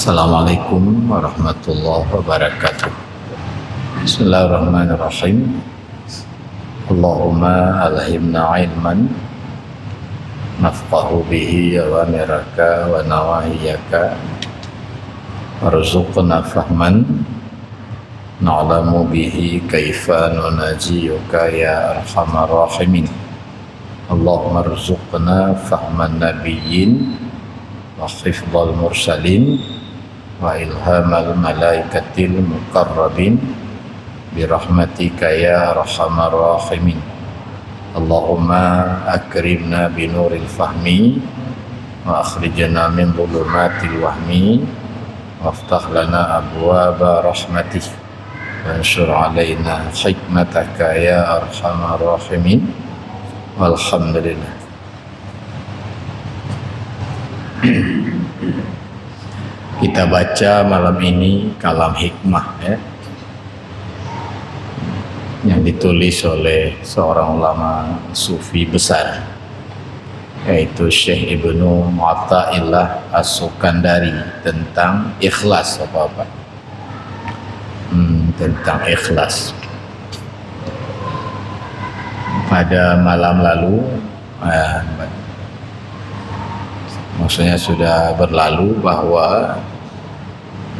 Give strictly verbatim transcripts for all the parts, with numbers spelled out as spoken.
Assalamualaikum warahmatullahi wabarakatuh. Bismillahirrahmanirrahim. Allahumma alhimna ilman nafqahu bihi awamiraka wa nawahiyaka, warzuqna fahman na'lamu bihi kaifa nunajiyuka ya arhamar rahimin. Allahumma rzuqna fahman nabiyyin wa hifdzal mursalin wa ilhamal malaikatil muqarrabin birahmatika ya arhamar rahimin. Allahumma akrimna binuril fahmi wa akhrijna min dhulumatil wahmi waftah lana abwaba rahmatik. Wansur alaina hikmataka ya arhamar rahimin. Walhamdulillah. Kita baca malam ini kalam hikmah, ya, yang ditulis oleh seorang ulama sufi besar, yaitu Syekh Ibnu Athaillah As-Sukandari, tentang ikhlas, Bapak-bapak. Hmm, tentang ikhlas. Pada malam lalu, eh, maksudnya sudah berlalu bahwa,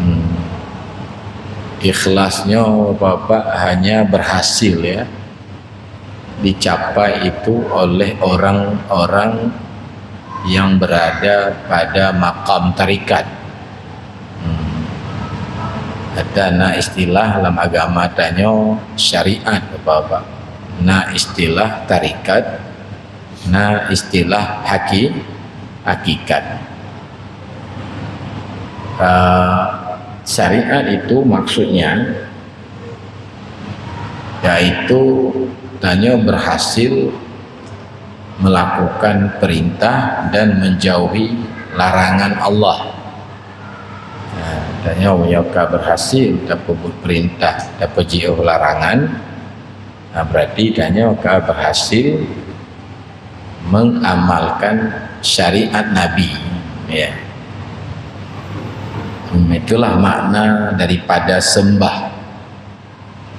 hmm, ikhlasnya Bapak hanya berhasil, ya, dicapai itu oleh orang-orang yang berada pada makam tarikat. Hmm. Ada na istilah lam agama tanyoe syariat, Bapak-bapak. Na istilah tarikat, na istilah haki-, hakikat. Ah, syariat itu maksudnya yaitu tanyoe berhasil melakukan perintah dan menjauhi larangan Allah. Nah, tanyoe meunyoe ka berhasil tapeubuet perintah, tapeujiôh larangan, nah, berarti tanyoe ka berhasil mengamalkan syariat Nabi, ya. Hmm, itulah makna daripada sembah.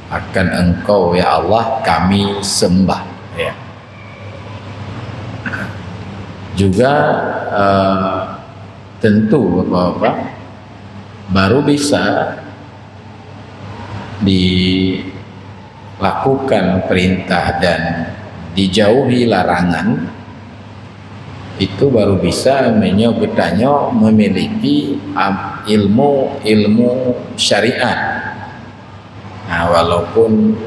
Akan Engkau, ya Allah, kami sembah. Ya. Juga, eh, tentu, Bapak-bapak, baru bisa dilakukan perintah dan dijauhi larangan, itu baru bisa meunyoe geutanyoe memiliki, am, ilmu-ilmu syariat. Nah, walaupun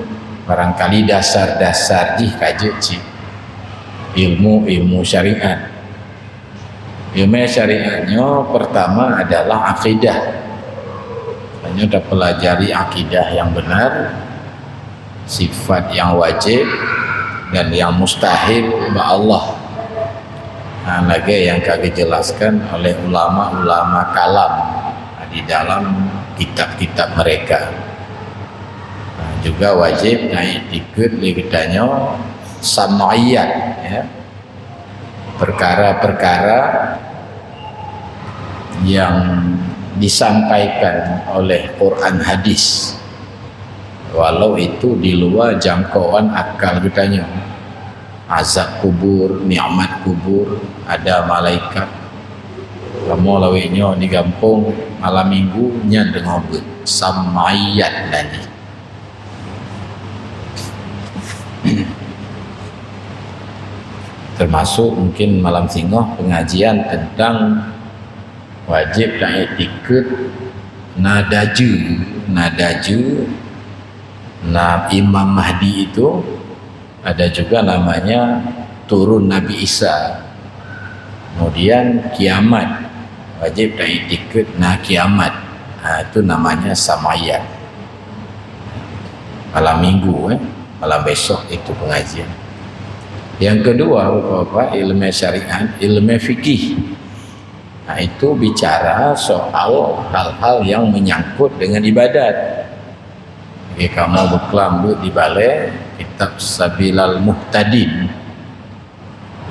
barangkali dasar-dasar jih ka jeuet cit, ilmu-ilmu syariat. Ilmu syariat nyoe pertama adalah akidah. Tanyoe tapelajari akidah yang benar, sifat yang wajib dan yang mustahil bak Allah. Nah, lagée nyang ka geujelaskan oleh ulama-ulama kalam di dalam kitab-kitab mereka. Nah, juga wajib na iktikeuet lé geutanyoe sam'iyat, ya. Perkara-perkara yang disampaikan oleh Quran hadis, walau itu di luwa jangkauan akal geutanyoe. Azab kubur, nikmat kubur, ada malaikat. Kamoe lawét nyoe di gampông malam minggu nyan deungoe beuet, sam'iyat lagi. Termasuk mungkin malam singoh pengajian tentang wajib taiktikeuet na daju, na daju, na Imam Mahdi itu, ada juga namanya turun Nabi Isa. Kemudian kiamat, wajib taiktikeuet na kiamat. Ha, itu namanya sam'iyat. Malam minggu, eh, malam besok itu pengajian. Yang kedua, Bapak-bapak, ilmu syariat, ilmu fikih. Nah, itu bicara soal hal-hal yang menyangkut dengan ibadat. Oke, kamoe beuklam beuet di balée kitab Sabilal Muhtadin.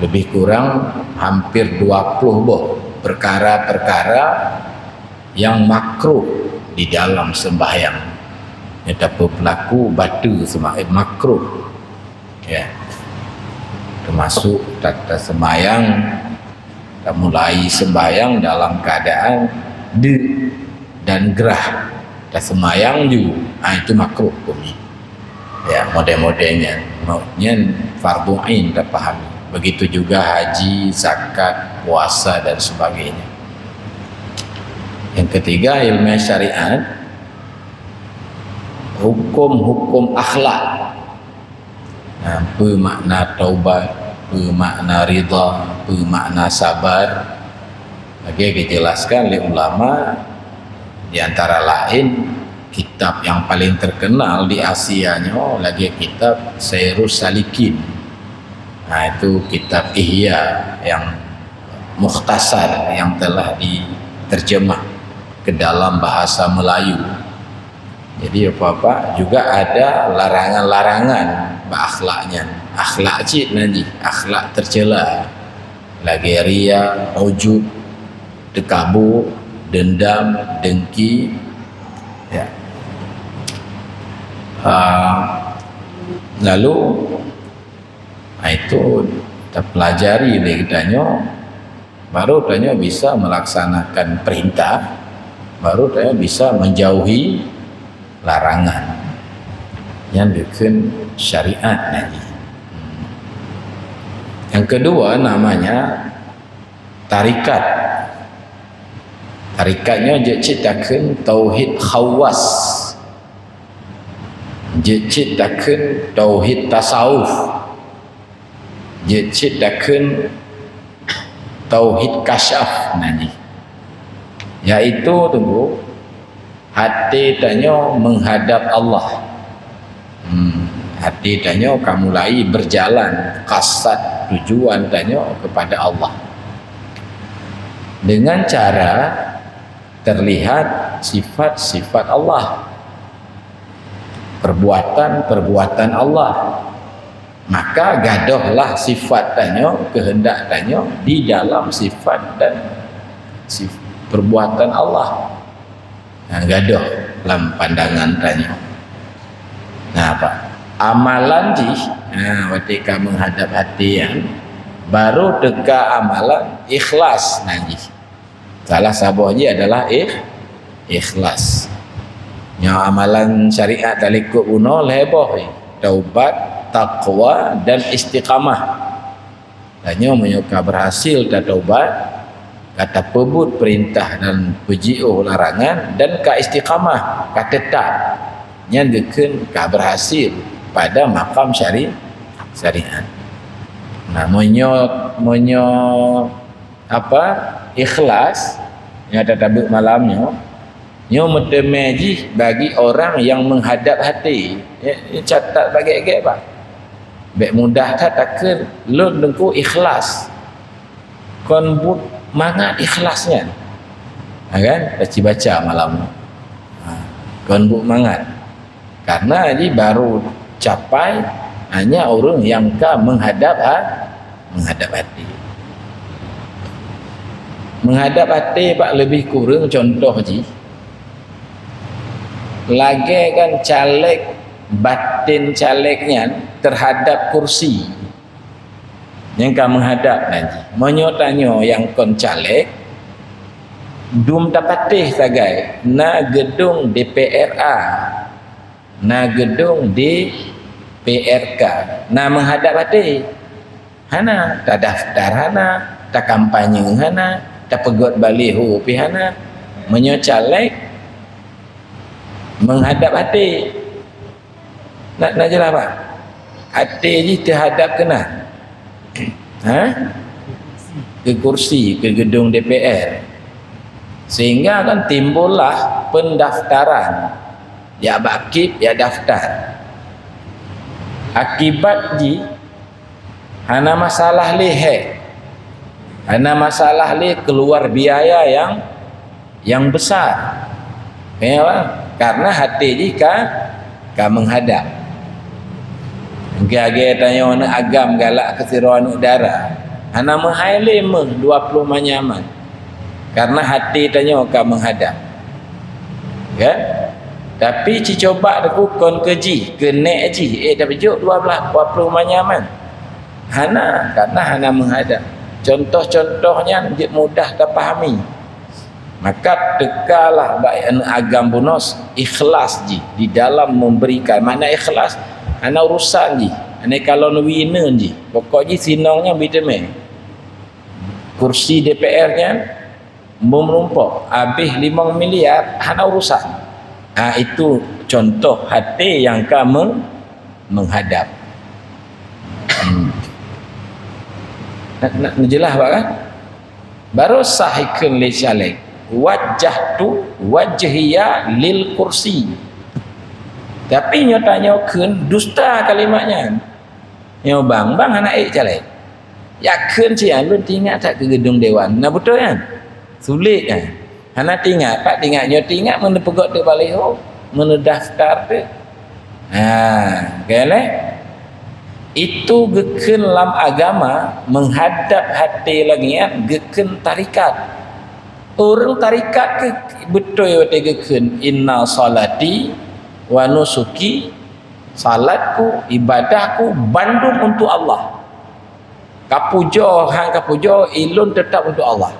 Lebih kurang hampir dua puluh boh perkara-perkara Yang makruh di dalam sembahyang. Nyata pelaku batu sema-, eh, makruh. Ya. Termasuk ta-, tasembahyang, tamulai sembahyang dalam keadaan deuk dan grah. Tasembahyang ju, ah, itu makruh hukum jih. Ya, model-model nyan. Nyan fardu ain tapahami. Begitu juga haji, zakat, puasa dan sebagainya. Yang ketiga, ilmu syariat, hukum-hukum akhlak. Nah, apa makna taubat, apa makna rida, apa makna sabar. Lagèe dijelaskan oleh ulama, di antara lain kitab yang paling terkenal di Asia nyoe lagèe kitab Sairus Salikin. Nah, itu kitab Ihya yang mukhtasar yang telah diterjemah ke dalam bahasa Melayu. Jadi, apa-apa juga ada larangan-larangan bak akhlak nyan. Akhlak cit nan jih, akhlak tercela. Lagèe ria, ujub, teukabu, dendam, dengki. Ya. Ah, lalu, ah, itu tapelajari lé geutanyoe, baru tanyoe bisa melaksanakan perintah, baru tanyoe bisa menjauhi larangan. Nyan dikheun syariat nyan. Yang kedua namanya tarikat. Tarikat nyoe jeuet cit takheun tauhid khawas. Jeuet cit takheun tauhid tasawuf. Jeuet cit takheun tauhid kasyaf nan jih. Yaitu, tunggu, até tanyoe menghadap Allah. Hmm, até tanyoe ka mulai berjalan, kasad tujuan tanyoe kepada Allah. Dengan cara terlihat sifat-sifat Allah, perbuatan-perbuatan Allah. Maka gadohlah sifat tanyoe, keuheundak tanyoe di dalam sifat dan sif-, perbuatan Allah. Nah, gadoh lam pandangan tanyoe. Nah, apa? Amalan jih, nah, watèe ka menghadap até nyan, baru teuka amalan ikhlas nan jih. Salah saboh jih adalah ikh-, ikhlas. Nyoe amalan syariat talikot bunoe lhèe boh, taubat, takwa, dan istiqamah. Tanyoe meunyoe ka berhasil tataubat, ka tapeubuet perintah dan peujiôh larangan, dan ka istiqamah, ka teutap, nyan geukheun ka berhasil pada makam syari-, syariat. Nah, meunyoe, meunyoe apa, ikhlas, nyang tatabeuet malam nyoe, nyoe meuteumé jih bagi orang yang menghadap até. Ya, catat bagét-bagét, bah. Bèk mudah that takheun lôn teungku ikhlas. Kon buet mangat ikhlas nyan. Ha, kan? Baca-baca malam nyoe. Ha, kon buet mangat. Karena jih baru capai hanya ureuëng nyang ka menghadap ha-, menghadap até. Menghadap até bak leubeh kureueng contoh jih. Lagèe kan caleg, batin caleg nyan terhadap kursi. Nyang ka menghadap nan jih. Meunyoe tanyoe nyang kon caleg, dum tapatéh sagai na geudong D P R A, na geudong D P R K, na menghadap até. Hana, tadaftar hana, takampanye hana, tapeugot baliho pih hana. Meunyoe caleg, menghadap até. Na, na jeulaih, bah? Até jih teuhadap keunan. Ha? Keu kursi, keu geudong D P R. Sehingga kan timbullah pendaftaran. Jak bak kip, jak daftar. Akibat jih, hana masalah lé hék. Hana masalah lé keluar biaya yang, yang besar. Ya, bah? Karena até jih ka, ka menghadap. Lagèe tanyoe aneuk agam galak keu sidroe aneuk dara. Hana meuhai lé méuh dua ploh manyam nyan. Karena até tanyoe ka menghadap. Kan? Tapi ci coba teungku kon keu jih, keu nék jih, eh, tapi jok dua belas, dua puluh manyam kan. Hana, karena hana menghadap. Contoh-contoh nyan jeuet mudah tapahami. Maka teukalah bak aneuk agam bunoe ikhlas jih di dalam memberikan. Makna ikhlas, hana urusan jih, hana kalon wineun jih. Pokok jih sinong nyan biteumé. Kursi D P R nyan meureumpok, habéh limong miliar, hana urusan. Ha, itu contoh até nyang ka meng-, menghadap. Hmm. Na, na, na jeulaih bak kan? Baru sah ikheun lé caleg, "Wajjahtu wajhiya lil kursi." Tapi nyoe tanyoe kheun dusta kalimat nyan. Nyoe bang, bang hana ék caleg. Yakheun sian lôn tingat that keu geudong dewan. Na beutôi kan? Sulet kan? Hana tingat, pat tingat nyoe tingat meuneupeugok teuk baliho, meuneu daftar teuk. Ha, keu lé? Itu geukheun lam agama, menghadap até langét, geukheun tarekat. Ureuëng tarekat keu beutôi watée geukheun, "Inna salati wa nusuki," salatku, ibadahku, bandum untuk Allah. Kapujoe, han kapujoe, ilôn teutap untuk Allah.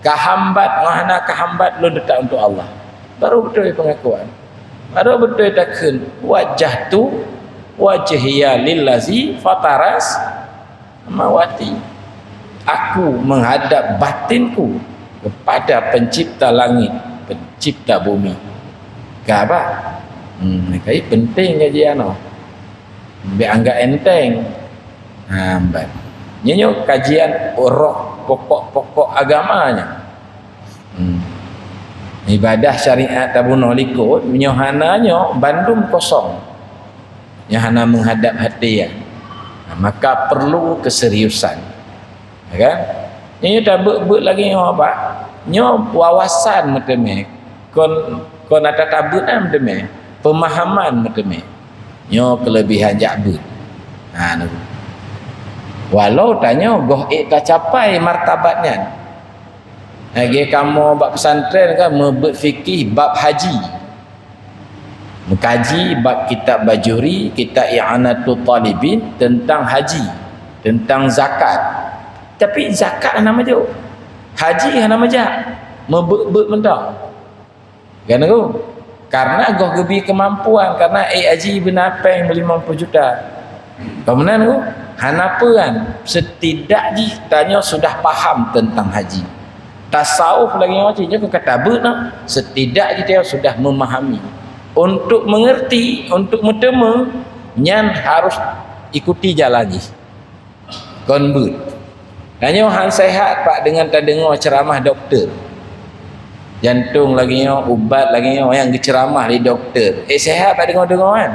Kahambat, ngon hana kahambat, lôn teutap untuk Allah. Baru beutôi pengakuan. Baru beutôi takheun, "Wajjahtu wajhiya lillazi fataras samawati." Aku menghadap batinku kepada pencipta langit, pencipta bumi. Ka bah? Hmm, kai penting kajian nyoe. Bék anggap enteng. Ha, ban. Nyoe, nyoe kajian roh pokok-pokok agama nyan. Hmm. Ibadah syariat tabunoe likot, nyoe hana nyoe bandum kosong. Nyoe hana menghadap hati ya. Nah, maka perlu keseriusan. Ya kan? Nyoe tabeuet-beuet lagée nyoe, Pak. Nyoe wawasan meuteumé. Kon, kon ata tabeuet meuteumé. Pemahaman meuteumé. Nyoe kelebihan jak beuet. Ha, nyoe. Walau tanyoe goh ék tacapai martabat nyan. Lagée kamoe bak pesantren kan meubeuet fikih bab haji. Meukaji bab kitab Bajuri, kitab I'anatut Talibin teuntang haji, teuntang zakat. Tapi zakat hana meujok. Haji hana meujak. Meubeuet-beuet mantong. Kan, Teungku? Karena goh geubi keumampuan, karena, eh, haji beuna péng limong ploh juta. Ka meunan, Teungku? Hana peue kan, setidak jih tanyoe sudah paham teuntang haji. Tasawuf lagée nyoe cit nyoe ka tabeuet noh, setidak jih tanyoe sudah memahami. Untuk mengerti, untuk meuteumé, nyan harus ikuti jalan jih. Kon beuet. Tanyoe han sehat, Pak, deungon tadeungoe ceuramah dokto. Jantong lagée nyoe, ubat lagée nyoe, nyang geuceuramah lé dokto. Eh, sehat, Pak, deungoe-deungoe kan?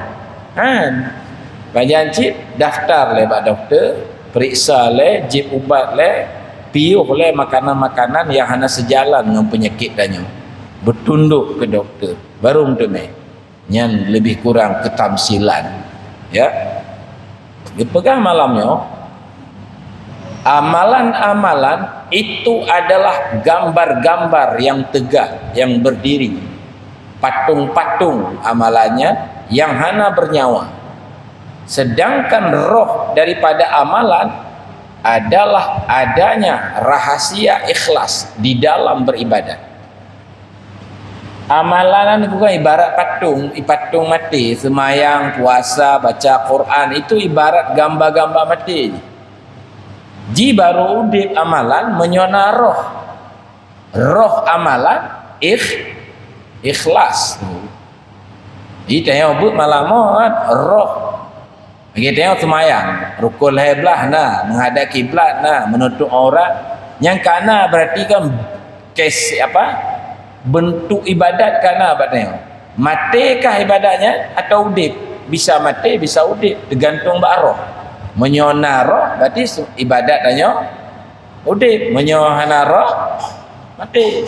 Han. Pajan cit daftar lé bak dokto, periksa lé, jieb ubat lé, piôh lé makanan-makanan nyang hana seujalan ngon peunyakét tanyoe. Beutundok keu dokto, baru meuteumé. Nyan lebih kurang ketamsilan. Ya. Geupeugah malam nyoe, amalan-amalan itu adalah gambar-gambar yang tegak, yang berdiri. Patung-patung amalannya yang hana bernyawa. Sedangkan roh daripada amalan adalah adanya rahasia ikhlas di dalam beribadat. Amalan itu kan ibarat patung, i patung maté, seumayang, puasa, baca Quran, itu ibarat gamba-gamba maté. Ji baru udeb amalan meunyoe na roh. Roh amalan ikh-, ikhlas. Ji tanyoe buet malam nyoe kan, roh. Lagée tanyoe seumayang, rukon lhée blaih na, menghadap kiblat na, menutup aurat. Nyang ka na berarti kan kes apa? Bentuk ibadat ka na bak tanyoe. Maté kah ibadat nyan atau udeb? Bisa maté, bisa udeb, teugantung bak roh. Meunyoe na roh, berarti su-, ibadat tanyoe udeb. Meunyoe hana roh, maté.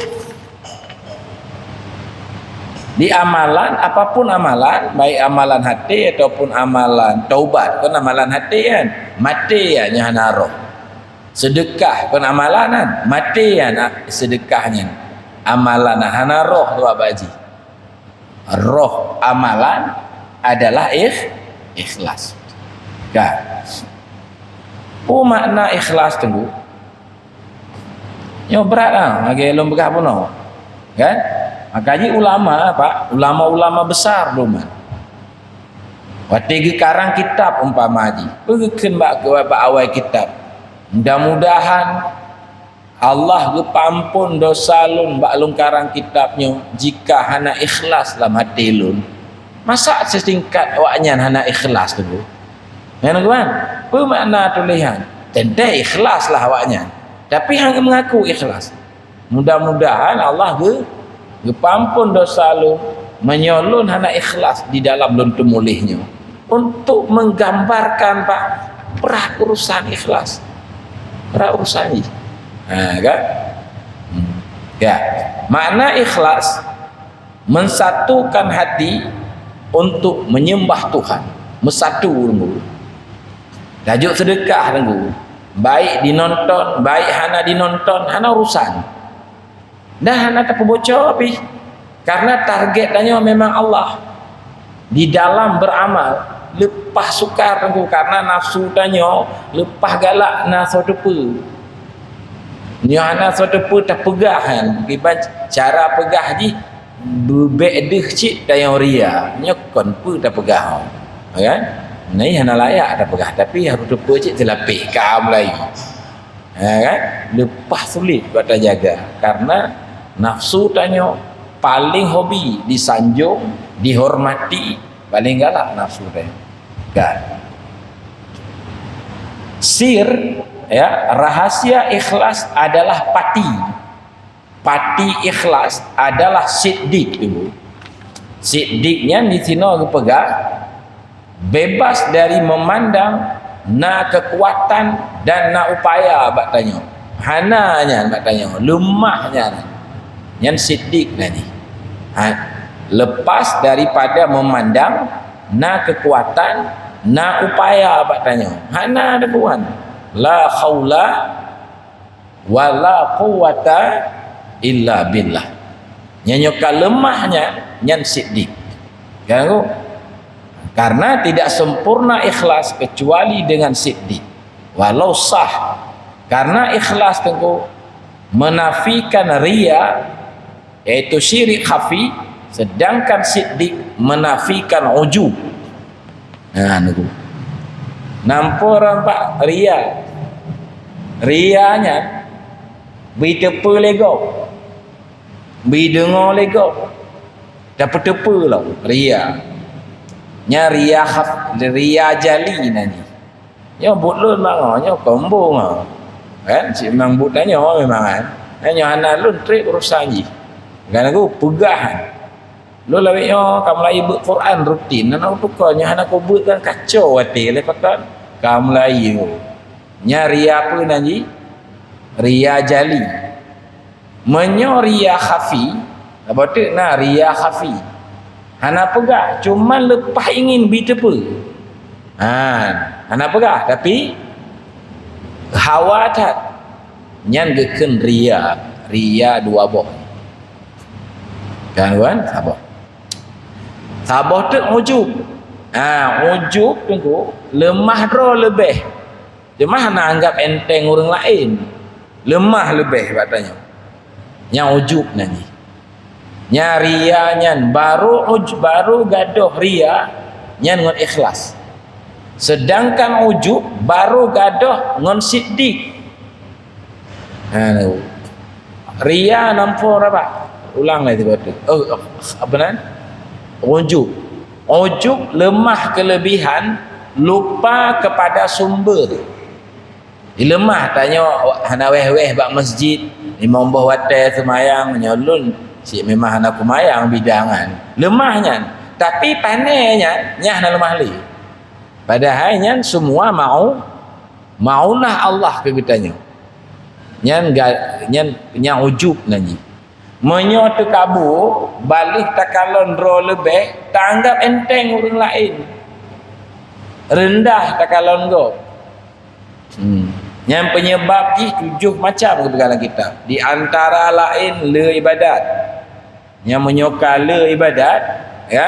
Di amalan, apapun amalan, baik amalan hati ataupun amalan taubat, kon amalan hati kan, maté ya nyan hana roh. Sedekah, kon amalan kan, maté ya na sedekah nyan. Amalan hana roh tu apa ji? Roh amalan adalah ikh, ikhlas. Kan? Peue makna ikhlas, Teungku? Nyoe brat lah, lagèe lôn peugah bunoe. Kan? Maka jih ulama, Pak, ulama-ulama besar dulu. Watèe geukarang kitab umpama jih, peue geukheun bak, bak awai kitab? Mudah-mudahan Allah geupeuampôn dosa lôn bak lôn karang kitab nyoe jika hana ikhlas lam até lôn. Masa sisingkat awaknyan hana ikhlas, Teungku? Nyan, Teungku, kan? Peue makna tulésan? Teuntèe ikhlas lah awaknyan, tapi hana meungaku ikhlas. Mudah-mudahan Allah geu-, geupeuampôn dosa lôn meunyoe lôn hana ikhlas di dalam lôn teumuléh nyoe. Untuk menggambarkan, Pak, brat urusan ikhlas. Brat urusan jih. Ha, kan? Hmm. Ya. Makna ikhlas, mensatukan hati untuk menyembah Tuhan. Meusatu, Teungku. Tajok seudeukah, Teungku. Baik dinonton, baik hana dinonton, hana urusan. Dan hana tapeuboco pih. Karena target tanyoe memang Allah. Di dalam beramal, leupah sukar, Teungku, karena nafsu tanyoe leupah galak na soe teupeu. Nyoe hana soe teupeu tapeugah kan. Kiban cara peugah jih, beubèk deuh cit tanyoe ria. Nyoe kon peue tapeugah. Kan? Nyoe hana layak tapeugah, tapi harôh teupeu cit teulapeh ka meulayeue. Ha, kan? Leupah sulit bak tajaga karena nafsu tanyoe paléng hobi disanjong, dihormati, paléng galak nafsu tanyoe. Kan? Sir, ya, rahasia ikhlas adalah pati. Pati ikhlas adalah siddiq, Teungku. Siddiq nyan disinoe geupeugah bebas dari memandang na kekuatan dan na upaya bak tanyoe. Hana nyan bak tanyoe, leumah nyan. Nyan siddiq nyan. Ha, lepas daripada memandang na kekuatan, na upaya bak tanyoe. Hana ada kuat. La haula wala quwwata illa billah. Nyan nyoe ka leumah nyan, nyan siddiq. Kan, Teungku? Karena tidak sempurna ikhlas kecuali dengan siddiq. Walau sah. Karena ikhlas, Teungku, menafikan ria, yaitu syirik khafi, sedangkan siddiq menafikan ujub. Nah, Teungku. Nampak ria. Ria nyan bri teupeu lé gob. Bri deungoe lé gob. Tapeuteupeu lom ria. Nyan ria khaf-, ria jali na nyan. Nyoe buet lôn mangat nyoe kombong ah. Kan? Cit memang buet tanyoe memang kan. Nyoe hana lôn trép urusan jih. Kan, Teungku, peugah kan. Lôn lawét nyoe ka mulai beuet Quran rutin, hana kutuka, nyoe hana kubeuet kan kacau até lé pakon. Ka mulai nyoe. Nyan ria peue nan jih? Ria jali. Meunyoe ria khafi, saboh teuk na ria khafi. Hana peugah, cuma leupah ingin bri teupeu. Ha, hana peugah, tapi hawa that. Nyan geukheun ria, ria dua boh. Kan, kan? Saboh. Saboh teuk ujub. Ha, ujub, Teungku, leumah droe leubeh. Cuma hana anggap enteng ureueng laén. Leumah leubeh bak tanyoe. Nyan ujub nan jih. Nyan ria nyan baru uj-, baru gadôh ria nyan ngon ikhlas. Sedangkan ujub baru gadôh ngon siddiq. Ha, ria nampak apa? Ulang lagi satu. Oh, apa nan? Ujub. Ujub lemah kelebihan, lupa kepada sumber. Di lemah tanyoe hana wéh-wéh bak masjid, limong boh watèe seumayang, nyoe lôn cit memang hana kumayang bidangan. Lemah nyan. Tapi pané nyan, nyan hana lemah lé. Padahai nyan semua mau, maunah Allah keu geutanyoe. Nyan ga-, nyan, nyan ujub nan jih. Meunyoe teukabu, baléh takalon droe leubeh, taanggap enteng ureueng laén. Reundah takalon gob. Hmm. Nyan peunyeubab jih tujoh macam geupeugah lam kitab. Di antara laén le ibadat. Nyan meunyoe ka le ibadat, Ya?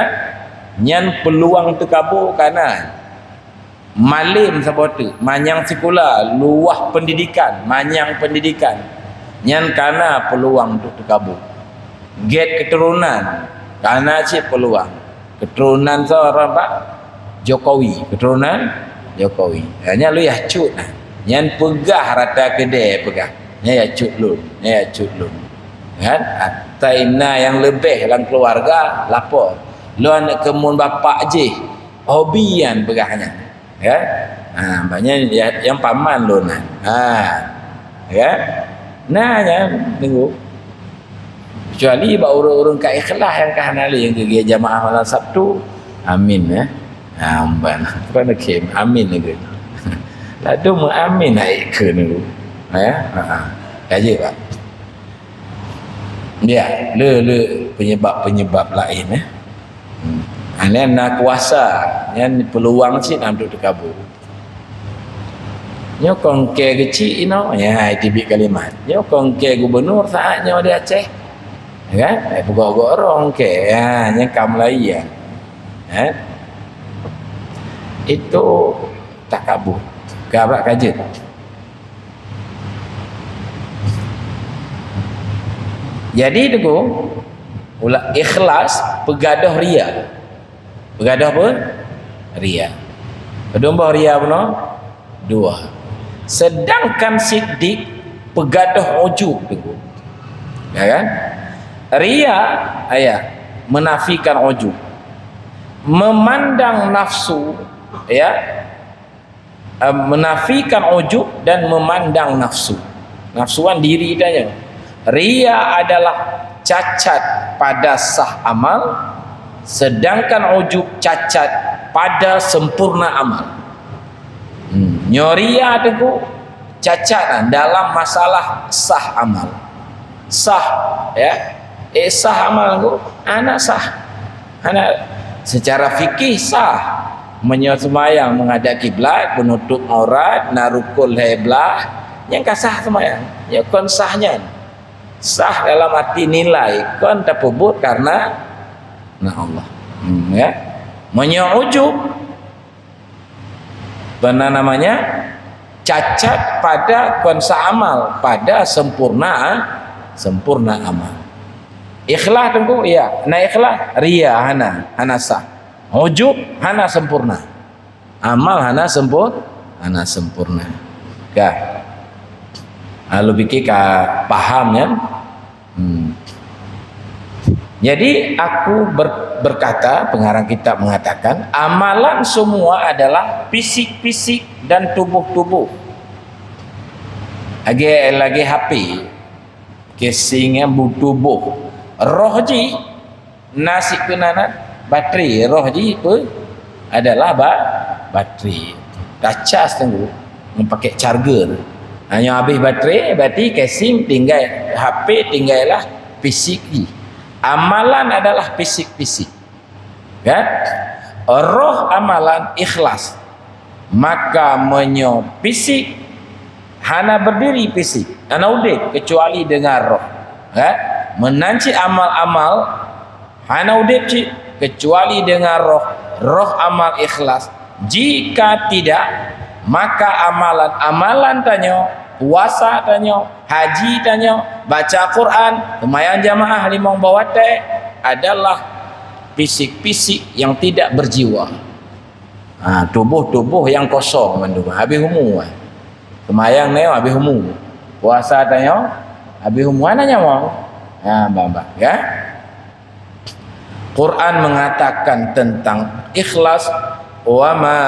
Nyan peuluang teukabô ka na. Malém saboh teuk, manyang sikula, luwah pendidikan, manyang pendidikan. Nyan ka na peuluang untuk teukabô. Gét keuturonan, ka na cit peuluang. Keuturonan soe, Pak? Jokowi, keuturonan Jokowi. Ha, nyan lôn yah cut nah. Nyan peugah rata keudè peugah. Nyan yah cut lôn, nyan yah cut lôn. Kan? Ata na nyang leubeh lam keuluwarga lapor. Lôn aneuk keumun bapak jih, hobi nyan peugah nyan. Ya? Ha, banyak ya, nyang paman lôn nah. Ha. Ya? Nah, nyan tunggu. Kecuali bak ureuëng-ureuëng ka ikhlas nyang ka hana lé nyang geugée jamaah malam Sabtu. Amin, ya. Ha, amban. Bukan oke, amin lagi. Lalu mengamin hai ke ni. Ya, ha. Kaji, Pak. Ya, le, le penyebab-penyebab lain, ya. Hmm. Ha, nyan na kuasa, nyan peuluang cit na untuk teukabô. Nyoe kon kée keuchik inoe, ya, hai tibik kalimat. Nyoe kon kée gubunur saat nyoe di Aceh. Kan? Eh, peugot-got rong kée, ya, nyang ka mulai, ya. Eh? Itu takabur. Gabak kajeut. Jadi, teungku, ulah ikhlas peugadôh ria. Peugadôh apa? Ria. Padum boh ria bunoe? Dua. Sedangkan siddiq peugadôh ujub, teungku. Ya kan? Ria, ya, menafikan ujub. Memandang nafsu, ya, eh, menafikan ujub dan memandang nafsu. Nafsu kan diri tanya. Ria adalah cacat pada sah amal, sedangkan ujub cacat pada sempurna amal. Hmm. Nyoe ria, teungku, cacat dalam masalah sah amal. Sah, ya. Eh, sah amal, teungku, hana sah. Hana, secara fikih sah. Meunyoe seumayang menghadap kiblat, menutup aurat, na rukun lhèe blah, nyan ka sah seumayang. Nyoe kon sah nyan. Sah dalam arti nilai, kon tapeubuet karena na Allah. Hmm, ya. Meunyoe ujub, beuna namanya cacat pada kon sah amal, pada sempurna, sempurna amal. Ikhlas, teungku, ya. Na ikhlas, ria hana, hana sah. Ujub hana sempurna. Amal hana sempur-, hana sempurna. Ka. Lalu pikir ka paham, ya? Hmm. Jadi, aku ber-, berkata, pengarang kitab mengatakan, amalan semua adalah fisik-fisik dan tubuh-tubuh. Lagèe, lagèe H P, casing nyang beutuboh. Roh jih na sikeunan baterai, roh jih pun adalah ba-, baterai. Tacas, teungku, meupakai charger. Hanya habis baterai, berarti casing tinggai, H P tinggailah fisik jih. Amalan adalah fisik-fisik. Kan? Roh amalan ikhlas. Maka meunyoe fisik hana berdiri fisik, hana udép kecuali dengan roh. Kan? Meunan cit amal-amal hana udép cit kecuali dengan roh. Roh amal ikhlas. Jika tidak, maka amalan-amalan tanyoe, puasa tanyoe, haji tanyoe, baca Quran, seumayang jamaah limong boh watèe adalah fisik-fisik yang tidak berjiwa. Ha, tuboh-tuboh nyang kosong mandum, habéh umu, eh. Seumayang nyoe habéh umu. Puasa tanyoe habéh umu, hana nyawöng. Ha, bang-bang, ya. Quran mengatakan tentang ikhlas, "Wa ma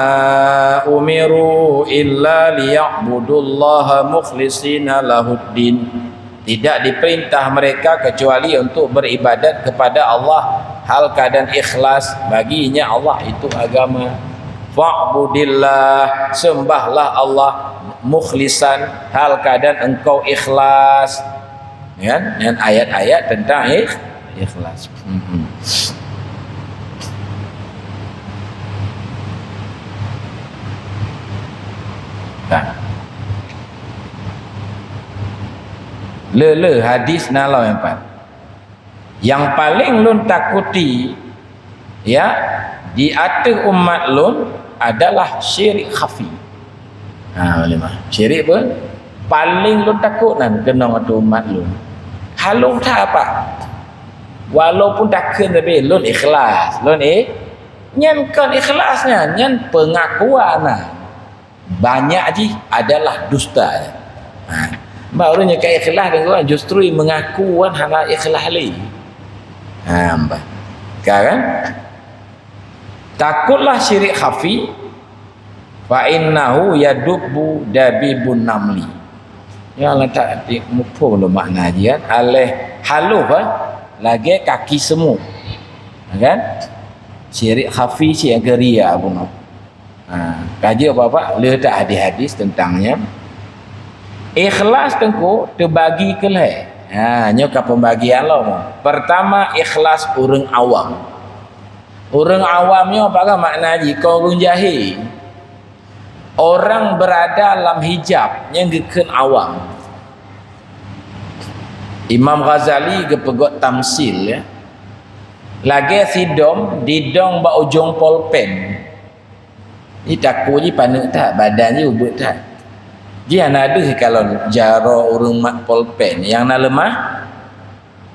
umiru illa liya'budullaha mukhlishina lahuddin." Tidak diperintah mereka kecuali untuk beribadat kepada Allah hal keadaan ikhlas, baginya Allah itu agama. "Fa'budillah," sembahlah Allah, "mukhlishan," hal keadaan engkau ikhlas. Kan? Nyan ayat-ayat tentang ikh-, ikhlas. Hmm. Nah. Le, le, hadis na lom nyang pat. Nyang paleng lôn takuti, Ya, di ateueh umat lôn adalah syirik khafi. Ha, lima. Syirik pun paling lôn takot nan keunong ateueh umat lôn. Halôh that, Pak. Walaupun takheun, tapi lôn ikhlas. Lôn i-, nyan kon ikhlas nyan, nyan pengakuan nah. Banyak jih adalah dusta. Ha. Bah ureuëng nyang ka ikhlas deungon justru mengaku wan hana ikhlas lé. Ha, bah. Ka kan? Takutlah syirik khafi, fa innahu yadubbu dabibun namli. Ya, letak di muphom lom makna jih kan. Aléh halôh, eh, lagée kaki semut. Kan? Syirik khafi, syirik geria bunoe. Ha, ka jeuet Bapak le that hadis-hadis tentang nyan. Ikhlas teungku teubagi keu lhée. Ha, nyoe ka pembagian lom. Pertama, ikhlas ureuëng awam. Ureuëng awam nyoe apa makna jih? Kon ureuëng jahé. Orang berada lam hijab nyang geukheun awam. Imam Ghazali geupeugot tamsil, ya. Lagée sidom didong bak ujong polpen. Ji takue jih paneuk that, badan jih ubeuet that. Jih hana deuh kalon jaroe ureuëng mat polpen, nyang na leumah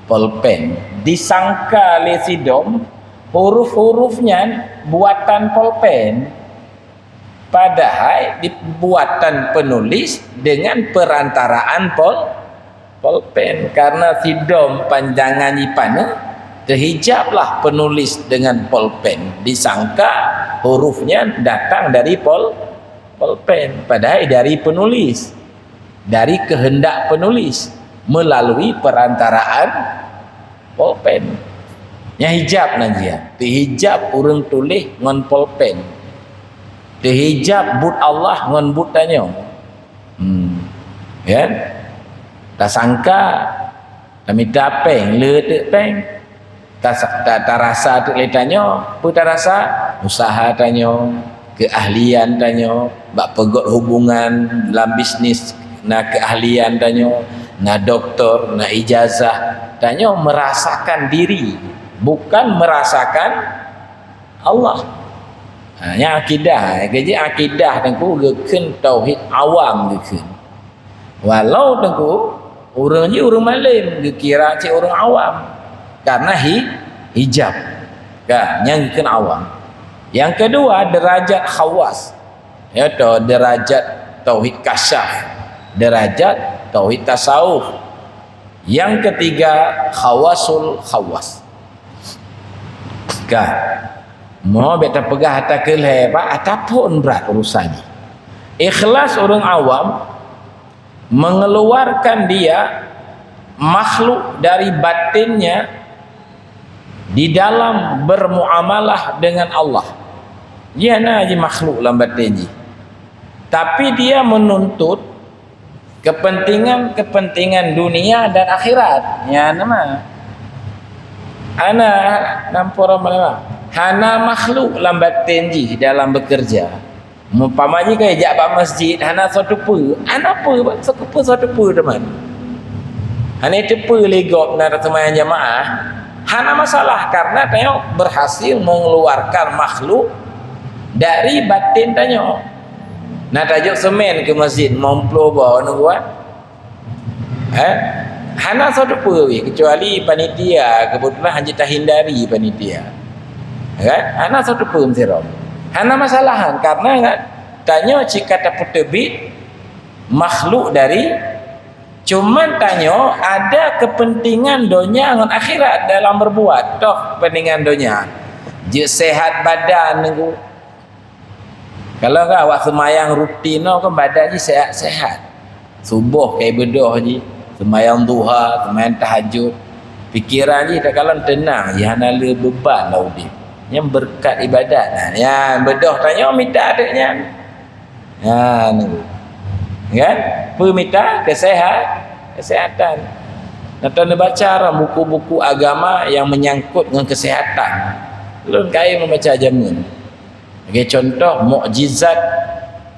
polpen. Disangka lé sidom huruf-huruf nyan buatan polpen. Padahai dibuatan penulis dengan perantaraan pol-, polpen. Karena sidom panjangan jih paneuk, teuhijablah penulis dengan polpen. Disangka huruf nyan datang dari pol-, polpen. Padahai dari penulis. Dari kehendak penulis. Melalui perantaraan polpen. Nyang hijab nan jih. Teuhijab ureuëng tuléh ngon polpen. Teuhijab buet Allah ngon buet tanyoe. Hmm. Ya. Tasangka, tamita péng, le teuk péng. Tas-, ta-, tarasa teuk lé tanyoe, peue tarasa? Usaha tanyoe, keuahlian tanyoe, bak peugot hubungan lam bisnis na keuahlian tanyoe, na doktor, na ijazah. Tanyoe merasakan diri, bukan merasakan Allah. Ha, nyan akidah. Keujeuet akidah teungku geukheun tauhid awam geukheun. Walau teungku, ureuëng jih ureuëng malem, geukira cit ureuëng awam. Karena hi-, hijab. Ka, nyang geukheun awam. Yang kedua, derajat khawas. Ya toh, derajat tauhid kasyaf. Derajat tauhid tasawuf. Yang ketiga, khawasul khawas. Ka. Mo bék tapeugah ata keu lhée, Pak, ata phon brat urusan jih. Ikhlas ureuëng awam mengeluarkan dia makhluk dari batinnya di dalam bermuamalah dengan Allah. Jih na jih makhluk lam batin jih. Tapi dia menuntut kepentingan-kepentingan dunia dan akhirat. Nyan nama? Hana nampôh ram malama. Hana makhluk lam batin jih dalam bekerja. Umpama jih ka jak bak masjid, hana soe teupeu. Hana peue, soe teupeu, soe teupeu teuma. Hana teupeu lé gob na seumayang jamaah. Hana masalah, karena tanyoe berhasil mengeluarkan makhluk dari batin tanyoe. Na tajok semen keu masjid, lima ploh boh, na kuat. Eh? Hana soe teupeu weh, kecuali panitia, kebetulan hana tahindari panitia. Kan? Hana soe teupeu meusidroe. Hana masalahan, karena tanyoe cit ka tapeuteubiet makhluk dari, cuman tanyoe ada kepentingan donya ngon akhirat dalam berbuat. Toh kepentingan donya. Jeuet sehat badan, nunggu. Kalau ka awak seumayang rutin nyoe kan badan jih sehat-sehat. Suboh kai beudôh jih, seumayang duha, seumayang tahajud. Pikiran jih takalon teunang, jih hana le beuban lam udeb. Nyan beureukat ibadat. Nah, nyan beudôh tanyoe mita teuk nyan. Nyan. Kan? Peue mita? Kesehat-, kesehatan. Nah, taneuk baca lam buku-buku agama yang menyangkut ngon kesehatan. Lôn kai membaca jameun. Lagée contoh, mukjizat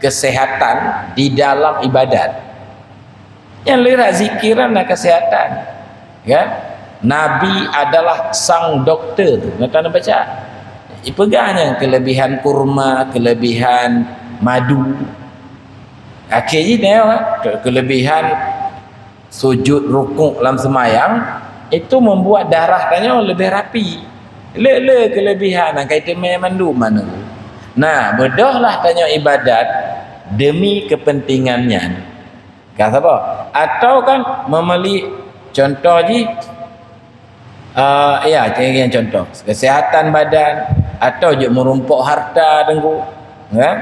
kesehatan di dalam ibadat. Nyang lira zikiran na kesehatan. Kan? Nabi adalah sang doktor. Nyoe taneuk baca. Ipeugah nyan keulebihan kurma, keulebihan madu. Akhé jih nyoe ke-, keulebihan sujud rukuk lam seumayang, itu membuat darah tanyoe leubeh rapi. Le-le keulebihan nyang ka iteumé mandum manusia. Nah, beudôhlah tanyoe ibadat demi keupeuntengan nyan. Ka saboh? Atau kan meumeli, contoh jih, eh, ya, contoh, kesehatan badan, atau jeuet meurumpok harta, Teungku. Kan?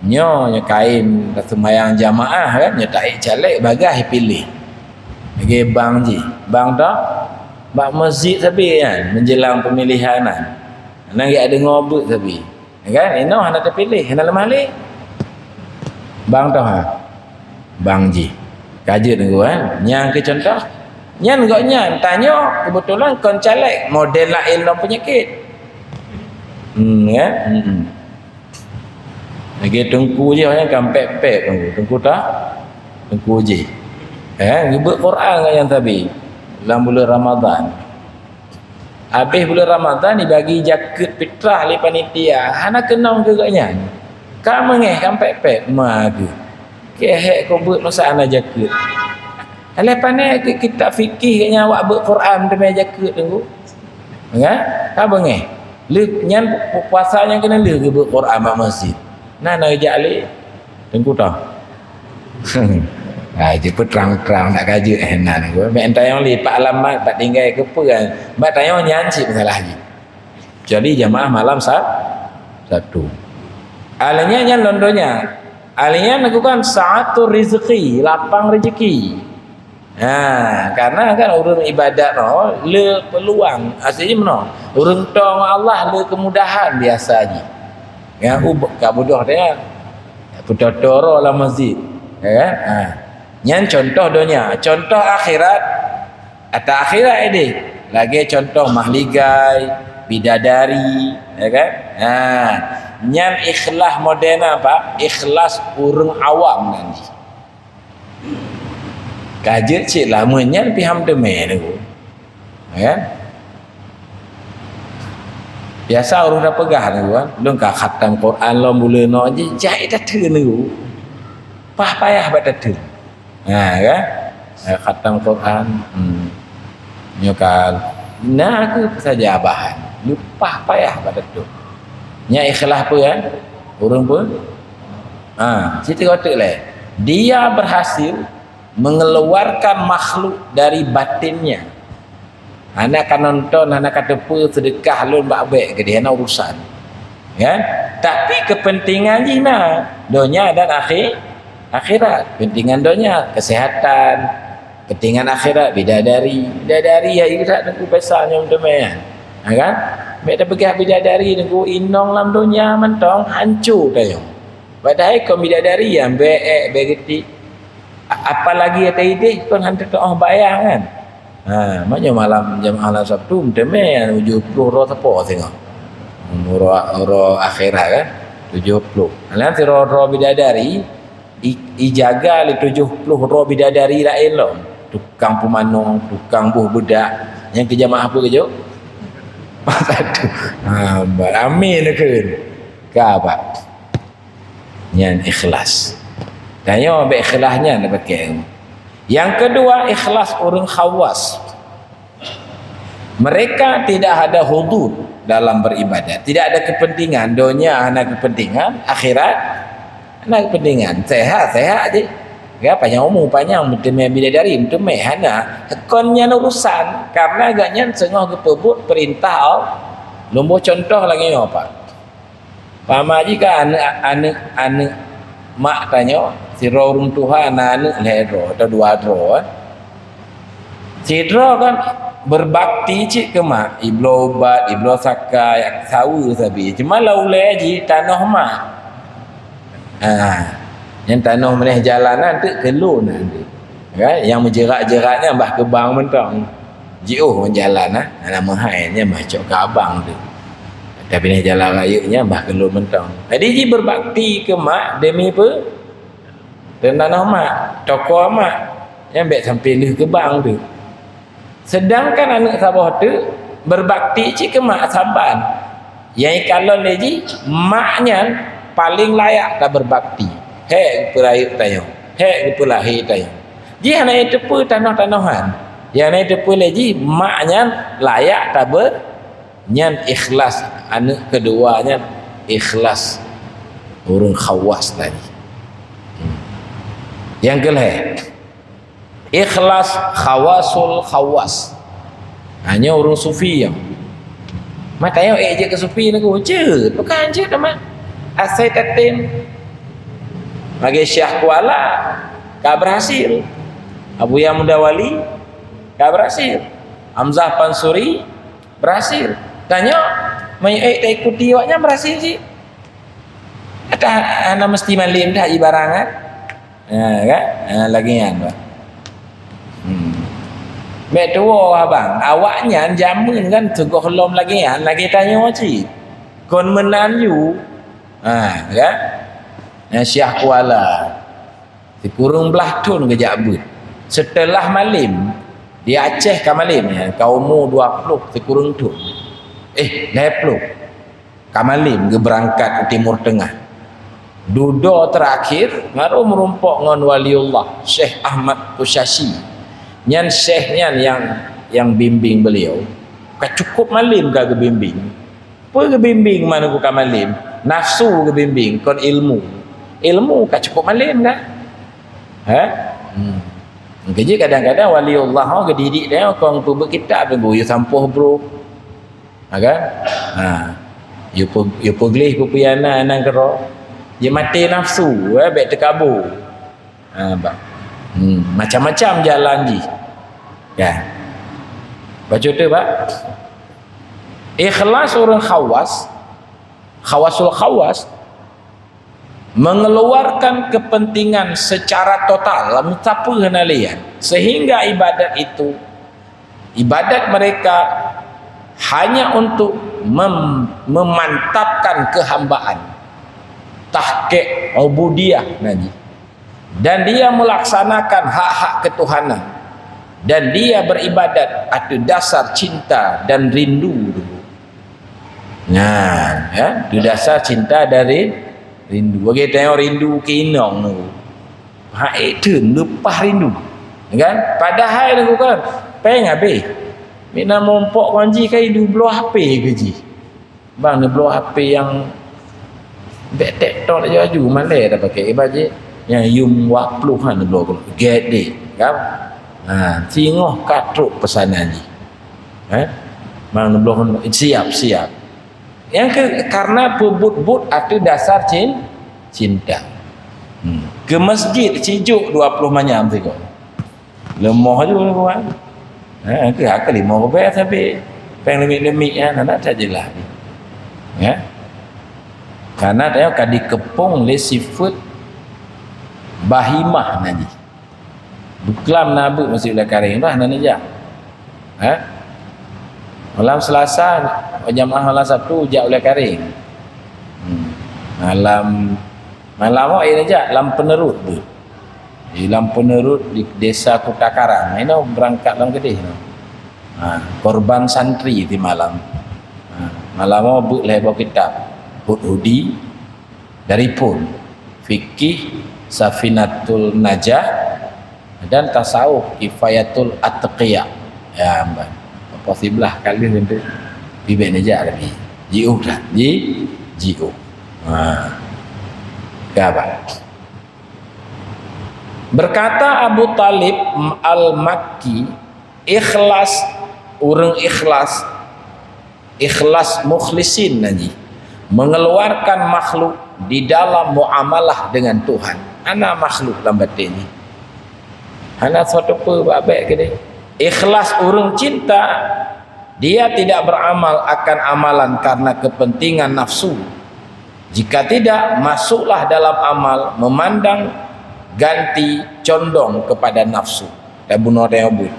Nyoe, nyoe kain seumayang jamaah, kan? Nyoe taék caleg bagaih piléh. Lagèe bang jih. Bang toh, bak masjid sabe nyan, menjelang pemilihan nyan. Nyan geudeungoe beuet sabe. Kan? Inoe hana teupiléh, hana leumah lé. Bang toh, ha? Bang jih. Ka jeuet Teungku, kan? Nyang keu contoh. Nyan gobnyan, tanyoe keubeutulan kon caleg, model laén lom peunyakét. Hmm, ya? Hmm. Lagèe teungku jih, awaknyan kan pép-pép teungku. Teungku ta? Teungku jih. Eh, geubeuet Quran ngon nyang sabe. Lam buleuen Ramadhan. Habéh buleuen Ramadhan dibagi jakeuet fitrah lé panitia, hana keunong keu gobnyan. Ka meungéh, ka pép-pép, ma geuh. Keuhèk keu beuet masa hana jakeuet. Alah pané keu kitab fikih gobnyan awak beuet Quran teumé jakeuet Teungku. Kan? Ka beungéh. Lheueh nyan pu-, puasa nyang keuneuk lheueh geubeuet Quran bak masjid. Na, na jak lé. Teungku toh. Ah, jipeutrang-trang nak ka jeuet, eh, nan. Mek tayong lipat alamat, pat tinggai keu peue, kan? Bak tayong nyan cit masalah jih. Kecuali jamaah malam Sab-, Sabtu. Akhirnya nyan lom donya. Akhirnya lakukan sa'atur rizqi, lapang rezeki. Ha, karena kan ureueng ibadat nyoe le peuluang. Asai jih meunoe. Ureueng toe ngon Allah le keumudahan biasa jih. Ya, u-, ka beudôh teuh. Peutoe-toe lam masjid. Ya kan? Ha. Nyan contoh donya, contoh akhirat. Ata akhirat ideh. Lagèe contoh mahligai, bidadari, ya kan? Ha. Nyan ikhlas model apa? Ikhlas ureueng awam nan jih. Ka jeuet cit lah, meunyan pih han teumé Teungku. Ya kan? Biasa ureueng tapeugah Teungku kan, lôn ka khatam Quran lom buleuen nyoe jih, jai tateun Teungku. Pah payah bak tateun. Ha, kan? Ha, khatam Quran. Hmm. Nyoe ka na keuh saja bahan. Leupah payah bak tateun. Nyan ikhlas peue, kan? Ureueng peue? Ha, situ kata lé. Dia berhasil mengeluarkan makhluk dari batinnya. Hana ka nonton, hana ka teupeu seudeukah lôn bak bèk keudeh, hana urusan. Kan? Tapi keupeuntengan jih na, donya dan akhi-, akhirat. Keupeuntengan donya, keuseuhatan, keupeuntengan akhirat, bidadari. Bidadari ya irat Teungku pesan nyang teumé. Ha kan? Bèk tapeugah bidadari Teungku inong lam donya mantong hanco tayong. Padahai kon bidadari nyang bèk, bèk geuti. A-, apalagi ata ideh kon han teutuoh bayang kan. Ha, maknyoe malam jamaah malam Sabtu meuteumé tujoh ploh droe sapo singoh. Uroe, uroe akhirat kan, tujoh ploh. Nah, sidroe-droe bidadari, i-, ijaga lé tujoh ploh droe bidadari laén lom. Tukang peumanö, tukang boh beudak. Nyang keu jamaah peue geujok? Satu. Ha, ramé neukheun. Ka, Pak. Nyan ikhlas. Tanyoe bèk ikhlas nyan tapakè. Yang kedua, ikhlas ureueng khawas. Mereka tidak ada hudud dalam beribadat. Tidak ada kepentingan. Donya hana kepentingan, akhirat hana kepentingan. Sehat, sehat je. Ya, panjang umu, panjang, meuteumé bidadari, meuteumé, hana. Kon nyan urusan. Karena gobnyan singoh geupeubuet peurintah Allah. Lôn boh contoh lagèe nyoe, Pak. Pama jih ka aneuk, aneuk, aneuk mak tanyoe, sidroe ureueng tuha na aneuk lhèe droe atau dua droe, eh. Sidroe kan berbakti cit keu mak, ibloe ubat, ibloe saka, jak saweue sabe. Cuma lam ulèe jih tanoh mak. Ha. Nyang tanoh meuneh jalan nyan teuk keu lôn nyan teuk. Kan? Nyang meujerat-jerat nyan bah keu bank mantong. Jiôh ngon jalan, ha. Hana meuhai nyan bah cok keu abang teuk. Tapi nyan jalan rayeuk nyan bah keu lôn mantong. Jadi jih berbakti keu mak demi peue? Teuntanoh mak, toko mak. Nyan bèk sampoe lheueh keu bank teuk. Sedangkan aneuk saboh teuk berbakti cit keu mak saban. Nyang ikalon lé jih, mak nyan paléng layak tabeubakti. Hék geupeurayeuk tanyoe, hék geupeulahé tanyoe. Jih hana iteupeue tanoh-tanohan. Nyang hana iteupeue lé jih, mak nyan layak tabe-, nyan ikhlas. Aneuëk keudua nyan ikhlas, ureuëng khawas tadi. Nyang keulhée, ikhlas khawasul khawas. Hanya ureuëng sufi nyang. Mata nyang ék jeuet keu sufi nangku, jeuet, bukan jeuet teuma. Asai tatem. Bagi Syekh Kuala ka berhasil. Abuya Muda Wali ka berhasil. Hamzah Pansuri berhasil. Tanyoe, meunyoe ék taikuti awaknyan berhasil cit. Ata hana meusti malem dah ibarat kan? Ha, kan? Ha, lagée nyan, bah. Hmm. Bék tuwoe, abang. Awaknyan jameun kan teugoh lom lagée nyan, lagée tanyoe cit. Kon meunan yu. Ha, kan? Ha, Syekh Kuala. Sikureueng blaih thon geujak beuet. Seuteulah malem, di Aceh ka malem, ya, ka umu dua ploh sikureueng thon. Eh, lhée ploh. Ka malem geubeurangkat u Timur Teungah. Dudoe teurakhir, baru meurumpok ngon Waliullah, Syekh Ahmad Kusyashi. Nyan syekh nyan nyang, nyang bimbing beliau. Ka cukup malem ka geubimbing. Peue geubimbing meunan ka malem? Nafsu geubimbing, kon ilmu. Ilmu ka cukup malem kan? Hah? Hmm. Keujih kadang-kadang Waliullah ho geudidik dia, kon peubeuet kitab, guyue sampoh broh. Ha kan? Ha. Yue pe-, yue peugleh peue-peue nyang na, nyang keudroe. Jeuet maté nafsu, eh, bék teukabô. Ha, bah. Hmm, macam-macam jalan jih. Ya. Baca tu, bah. Ikhlas ureuëng khawas, khawasul khawas, mengeluarkan kepentingan secara total, lam sapeue hana lian, sehingga ibadat itu, ibadat mereka hanya untuk mem-, memantapkan kehambaan, tahqiq ubudiyah nyan jih. Dan dia melaksanakan hak-hak ketuhanan, dan dia beribadat ateueh dasar cinta dan rindu. Nah, ya, ateueh dasar cinta dan ri-, rindu. Bagi tengok rindu keu inong tu. Hak itu leupah rindu. Kan? Padahai lagu kan, péng habéh. Mina mumpok wan jih kan, ilu bloe H P keu jih. Bang, neubloe H P nyang bék TikTok laju-laju, malée dah pakai. Iba jih nyang yum wak ploh han neubloe keulok. Gét deh, kan? Ha, singoh ka trok peusanan jih. Eh? Bang, neubloe siap-siap. Nyang ke, karena peubuet-buet ateueh dasar cin-, cinta. Hmm. Keu masjid sijok dua ploh manyam sigoe. Leumoh aju, kawan. Ha, keu hak lima ribèe sabe. Péng leumiek-leumiek nyan, hana that jeulaih. Ya. Karena tanyoe ka dikeupông lé sifeuet bahimah nyan jih. Beuklam na beuet masjid Ulèe Kareng dah, hana neujak. Ha? Malam Selasa, jamaah malam Sabtu jak Ulèe Kareng. Hmm. Malam, malam awak neujak lam Peuneurot beuet. Di lam Peuneurot di Desa Kuta Karang. Inoe beurangkat lam keudeh. Ha, korban santri di malam. Ha, malam nyoe beuet lhèe boh kitab. Hud-Hudi, Daripun, Fikih, Safinatul Najah, dan Tasawuf, Kifayatul Atqiya. Ya, amban. Apa siblah kali nanti. Bibek neujak lagi. Jiôh dah. Ji, jiôh. Ha. Ka, Abang. Berkata Abu Talib Al-Makki, ikhlas, ureuëng ikhlas, ikhlas mukhlisin nyan jih, mengeluarkan makhluk di dalam muamalah dengan Tuhan. Hana makhluk lam batén jih. Hana suatu peue bak bék keudeh. Ikhlas ureuëng cinta, dia tidak beramal akan amalan karena kepentingan nafsu. Jika tidak, masuklah dalam amal memandang ganti condong kepada nafsu. Dan bunoe teuh buet.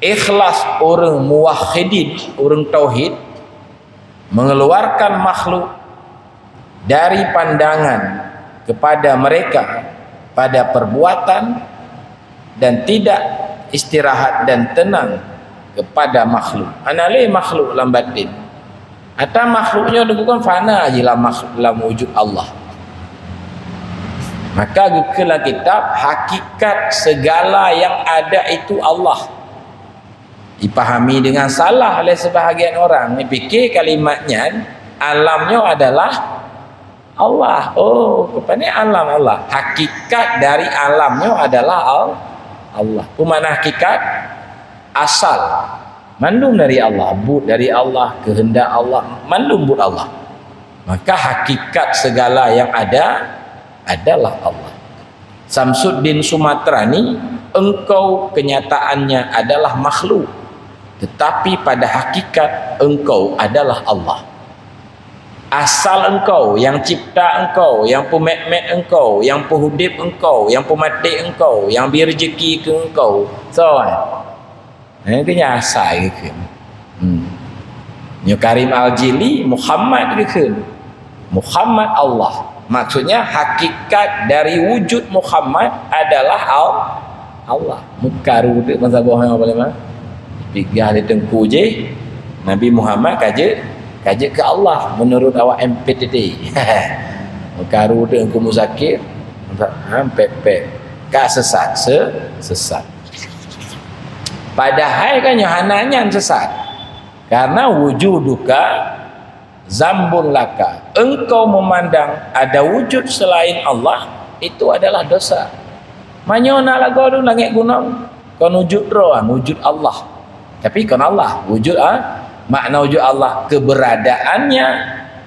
Ikhlas ureuëng muwahhidin, ureuëng tauhid, mengeluarkan makhluk dari pandangan kepada mereka pada perbuatan dan tidak istirahat dan tenang kepada makhluk. Hana lé makhluk lam batén. Ata makhluk nyoe dikheun fana jih lam makh-, lam wujud Allah. Maka geukheun lam kitab, hakikat segala yang ada itu Allah. Dipahami dengan salah oleh sebahagian orang. Dipikir kalimat nyan, alam nyoe adalah Allah. Oh, rupanya alam Allah. Hakikat dari alam nyoe adalah Al-, Allah. Peue makna hakikat? Asal. Mandum dari Allah. Buet dari Allah, keuheundak Allah, mandum buet Allah. Maka hakikat segala yang ada adalah Allah. Samsuddin Sumatrani, engkau kenyataannya adalah makhluk, tetapi pada hakikat engkau adalah Allah. Asal engkau, nyang cipta engkau, nyang peumet-met engkau, nyang peuhudép engkau, nyang peumaté engkau, nyang bri reuzeki keu engkau, soe? Eh, keu nyan asai geukheun. Hmm. Nyoe Karim Al-Jili, Muhammad geukheun. Muhammad Allah. Maksudnya, hakikat dari wujud Muhammad adalah Al-, Allah. Meukaru teuk masa boh nyoe, Pak Lima. Pigah di teungku jih, Nabi Muhammad ka jeuet, ka jeuet keu Allah, menurut awak M P T T. Meukaru teuk Teungku Muzakir, ha, pet-pet. Ka sesat, se-, sesat. Padahai kan nyoe hana nyan sesat. Karena wujuduka zambun laka. Engkau memandang ada wujud selain Allah, itu adalah dosa. Meunyoe na lagoe tu langét gunong, kon wujud droe, wujud Allah. Tapi kon Allah, wujud, ah, makna wujud Allah, keberadaannya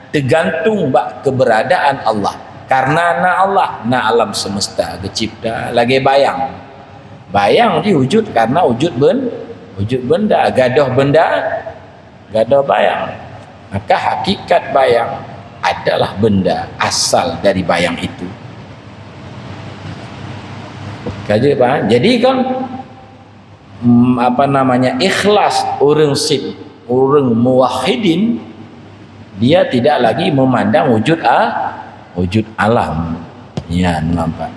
tergantung bak keberadaan Allah. Karena na Allah, na alam semesta geucipta lagée bayang. Bayang jih wujud karena wujud ben-, wujud benda, gadôh benda, gadôh bayang. Maka hakikat bayang adalah benda asal dari bayang itu. Ka jeuet, Pak? Jadi kan, mm, apa namanya, ikhlas ureuëng sim-, ureuëng muwahhidin, dia tidak lagi memandang wujud a-, wujud alam. Ya, nampak.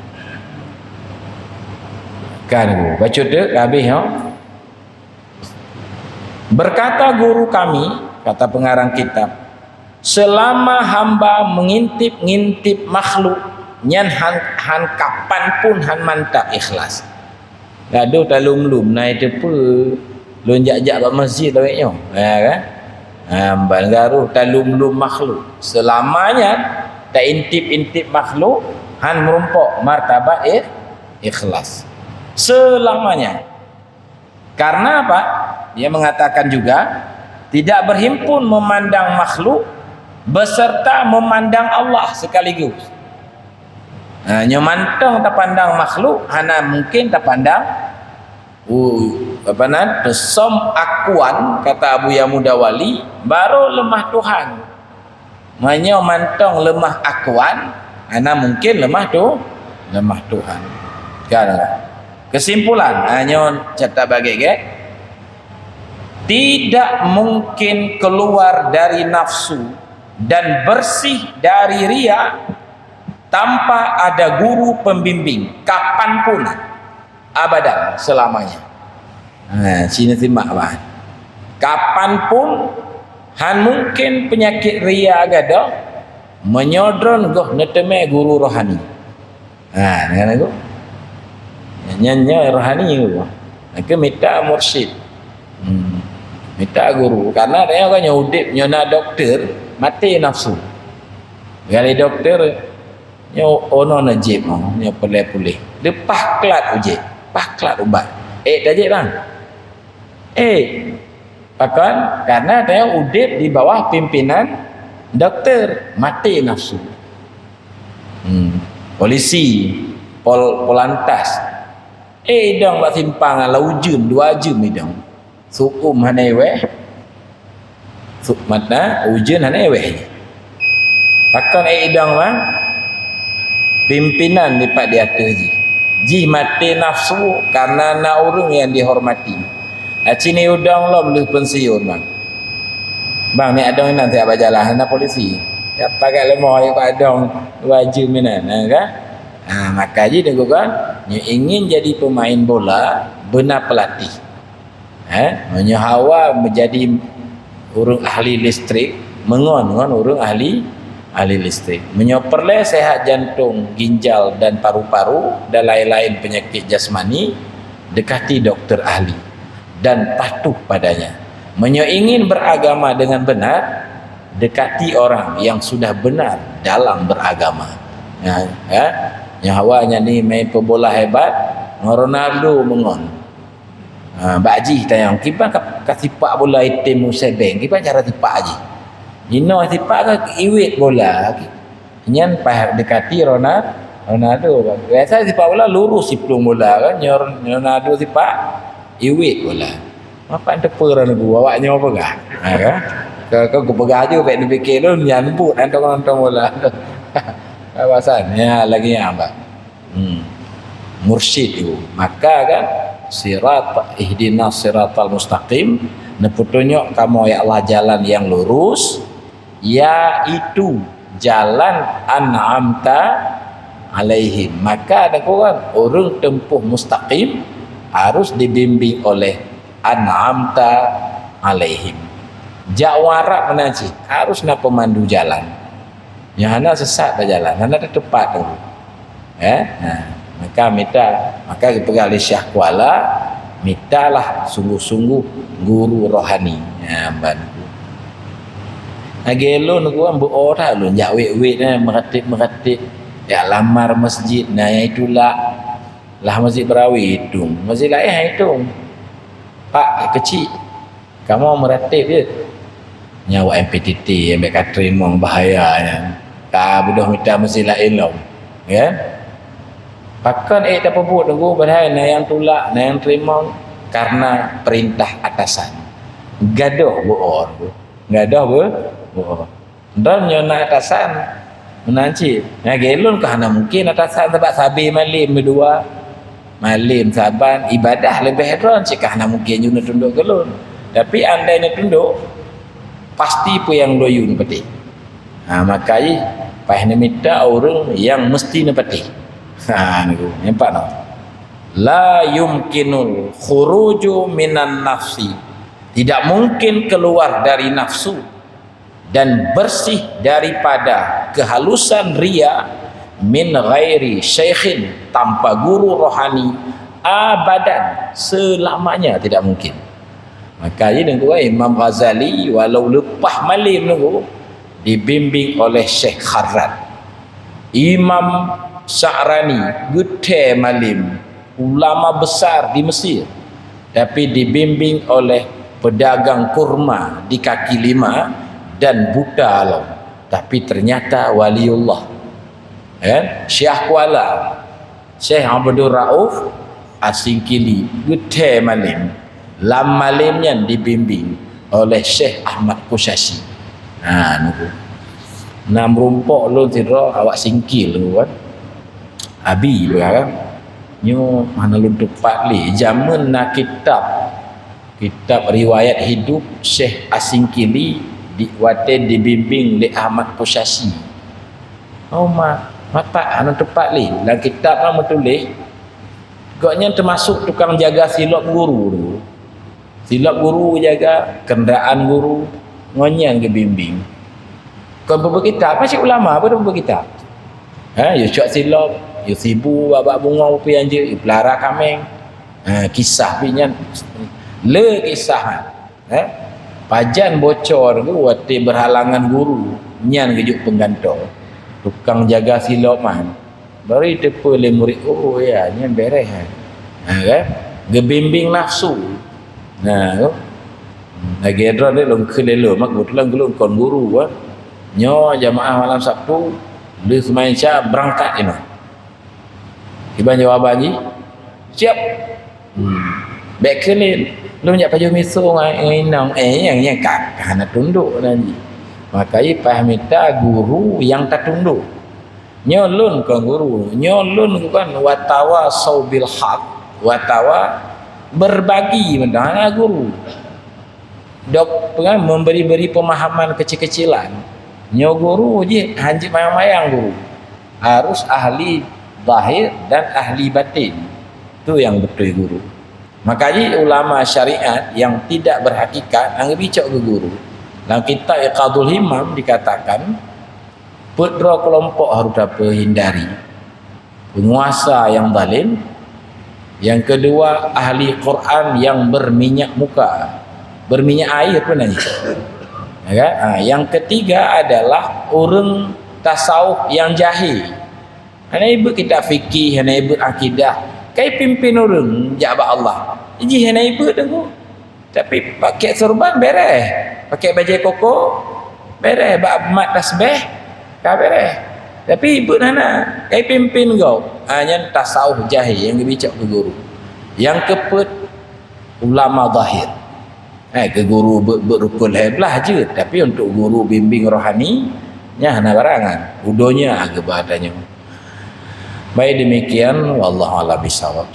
Kan, baca tu habis, ya. Berkata guru kami, kata pengarang kitab, selama hamba mengintip-ngintip makhluk, nyan han, han kapan pun han mantap ikhlas. Gadoh talum-lum, na itu pun lôn jak-jak bak masjid lawét nyoe. Ya kan? Ha, ban garoh talum-lum makhluk. Selamanya taintip-intip makhluk, han meurumpok martabat ikh-, ikhlas. Selamanya. Karena apa? Dia mengatakan juga, tidak berhimpun memandang makhluk beserta memandang Allah sekaligus. Ha, nyoe mantong tapandang makhluk, hana mungkin tapandang, uh, apa nan, som akuan, kata Abuya Mudawali, baru leumah Tuhan. Meunyoe mantong leumah akuan, hana mungkin leumah tu, leumah Tuhan. Kan? Kesimpulan, ha, nyoe catat bagée, gét. Tidak mungkin keluar dari nafsu dan bersih dari ria tanpa ada guru pembimbing, kapanpun. Abadan, selamanya. Ha, sini simak, bah. Kapan pun han mungkin penyakit ria gadôh, meunyoe droe goh neuteumé guru rohani. Ha, dengan aku. Nyan, nyan rohani guru. Aku minta mursyid. Hmm. Minta guru. Karena dia kan nyoe udép, nyoe na doktor, mati nafsu. Gali doktor, nyoe ono na jép, nyoe peureulée puléh. Leupah klat ujép, pah klat ubat. Eh, tajép, bang. Eh, pakon? Karena dia udép di bawah pimpinan doktor, mati nafsu. Hmm. Polisi, pol-, polantas. Eh, idong bak simpang ala ujeuen, dua jeum idong. Su'um hana iweh. Su-, mata, ujeuen hana iweh. Pakon eh idong, bang? Pimpinan dipat di ateueh jih. Jih maté nafsu karena na ureuëng nyang dihormati. Aci ni udong lom lheueh pensiun, bang. Bang, ni adong inan siap bajalan, na polisi. Siap pakai lemah, yuk adong dua jeum inan, ha, kan? Ha, maka jih deungon kan, nyoe ingin jadi pemain bola, beuna pelatih. Eh, meunyoe hawa menjadi ureuëng ahli listrik, Mengon ngon ureuëng ahli ahli listrik. Meunyoe peureulée sehat jantong, ginjal dan paru-paru dan lain-lain penyakit jasmani, dekati doktor ahli dan patuh padanya. Meunyoe ingin beragama dengan benar, dekati orang yang sudah benar dalam beragama. Ya, ya. Nyawa nyani main pebola hebat, ngon Ronaldo mengon. Ha, bak jih tanyong, kiban ka, ka sipak bola item usai beng, kiban cara sipak jih. Inoe sipak ka iwet bola. Nyan pah dekati Ronald, Ronaldo. Biasa sipak bola lurus siplueng bola kan, nyoe Ronaldo sipak iwet bola. Mapan teupeu ran gua awak nyoe peugah. Ha kan? Ka, ka geupeugah ju bek neupike lôn nyan buet antong-antong bola. Awasan, ya lagi nyang apa? Hmm. Mursyid tu. Maka kan, sirat, ihdinas siratal mustaqim, neupeutunyok kamoe ya Allah jalan yang lurus, yaitu jalan an'amta alaihim. Maka ada kurang, ureuëng tempuh mustaqim harus dibimbing oleh an'amta alaihim. Jak warak meunan cit, harus na pemandu jalan. Nyang hana sesat bak jalan, hana teupat tu. Eh, nah, maka mita, maka geupeugah lé Syekh Kuala, mitalah sungguh-sungguh guru rohani. Nah, ban. Lagée lôn ku kan beu-o that lôn jak wet-wet, eh, meuratéb-meuratéb, jak lamar masjid, nah, nyang itulak. Lah masjid Berawi itong, masjid laén han itong. Pak keuchik. Kamoe meuratéb jeuet. Nyan awak M P T T nyang bèk ka teurimong bahaya nyan. Ka beudôh mita meusilaén lom, kan? Pakon ék tapeubuet teungku, padahai na nyang tulak, na nyang teurimong karena perintah atasan. Gadôh beu-o teungku. Gadôh beu-, beu-o. Droe nyoe na atasan, meunan cit. Lagèe lôn ka hana mungken atasan sabab sabe malem meudua. Malem saban ibadah leubeh droe cit ka hana mungken jeuet neutundok keu lôn. Tapi andai neutundok, pasti peue nyang lôn yue neupatéh. Ha, maka jih paih neumita ureueng nyang meusti neupatéh. Ha, nyoe, nyang pat nyoe. La yumkinul khuruju minan nafsi. Tidak mungkin keluar dari nafsu dan bersih daripada kehalusan ria min ghairi syaikhin, tanpa guru rohani, abadan, selamanya tidak mungkin. Maka jih teungku, Imam Ghazali walau leupah malem teungku dibimbing oleh Syekh Kharrat. Imam Sya'rani geuthèe malem, ulama besar di Mesir, tapi dibimbing oleh pedagang kurma di kaki lima dan buta lom, tapi ternyata waliullah. Ya, Syekh Kuala, Syekh Abdul Rauf Asingkili geuthèe malem. Lam malem nyan dibimbing oleh Syekh Ahmad Kusyashi. Ha, nyoe. Na meurumpok lôn sidroe awak Singkil tu kan. Abi tu kan. Nyoe hana lôn teupat lé. Jameun na kitab, kitab riwayat hidup Syekh Asingkili di watèe dibimbing lé Ahmad Kusyashi. Oh, ma-, matak hana teupat lé. Lam kitab nyan meutuléh, gobnyan teumasuk tukang jaga silop guru tu. Silop guru jaga, kenderaan guru, ngon nyan geubimbing. Kon peubeuet kitab, masih ulama pun peubeuet kitab. Ha, yue cok silop, yue sibu bak bungong pian jeuet, yue peulara kaméng. Ha, kisah pih nyan. Le kisah, ha. Eh, pajan bocor tu watèe berhalangan guru, nyan geujok penggantoe. Tukang jaga silop man. Baru teupeu lé murit, "Oh, ya, nyan beres, ha." Ha, kan? Geubimbing nafsu. Nah, tu. Lagèe droe deh lôn kheun lé lôn, mak kebetulan lôn kon guru, ha. Nyoe jamaah malam Sabtu, lheuh seumayang Isya berangkat inoe. Kiban jawaban jih, "Siap." Hmm. Bèk keulen. Lôn jak pajoh miseue ngon inong. Eh, nyang, nyang ka, ka hana tundok nan jih. Maka jih payah mita guru nyang tatundok. Nyoe lôn kon guru. Nyoe lôn kon watawasau bil haq, watawa berbagi mantong hana guru. Dok, peue, memberi-beri pemahaman kecil-kecilan. Nyoe guru jih hanjeuet mayang-mayang guru. Harus ahli zahir dan ahli batin. Tu nyang beutôi guru. Maka jih ulama syariat nyang tidak berhakikat, nyang geubicok keu guru. Dalam kitab Iqadul Himam dikatakan, peuet droe kelompok harus tapeuhindari. Penguasa yang zalim, yang kedua ahli Quran yang berminyak muka, berminyak air pun nanya. Ya kan? Ha, yang ketiga adalah orang tasawuf yang jahil. Hana ibeuet kitab fikih, hana ibeuet akidah. Kai pimpin ureuëng jak bak Allah. Jih hana ibeuet deungoe. Tapi pakai sorban bereh, pakai bajai koko bereh, bak mat tasbeh ka bereh. Tapi ibeuet hana, kai pimpin gob. Ha, nyan tasawuf jahil nyang geubicok keu guru. Yang keupeuet ulama zahir. Eh, keu guru beuet-beuet rukun lhée blaih jeuet, tapi untuk guru bimbing rohani, nyan hana barangan. Udonya ageuba tanyoe. Baik, demikian, wallahu a'lam bishawab.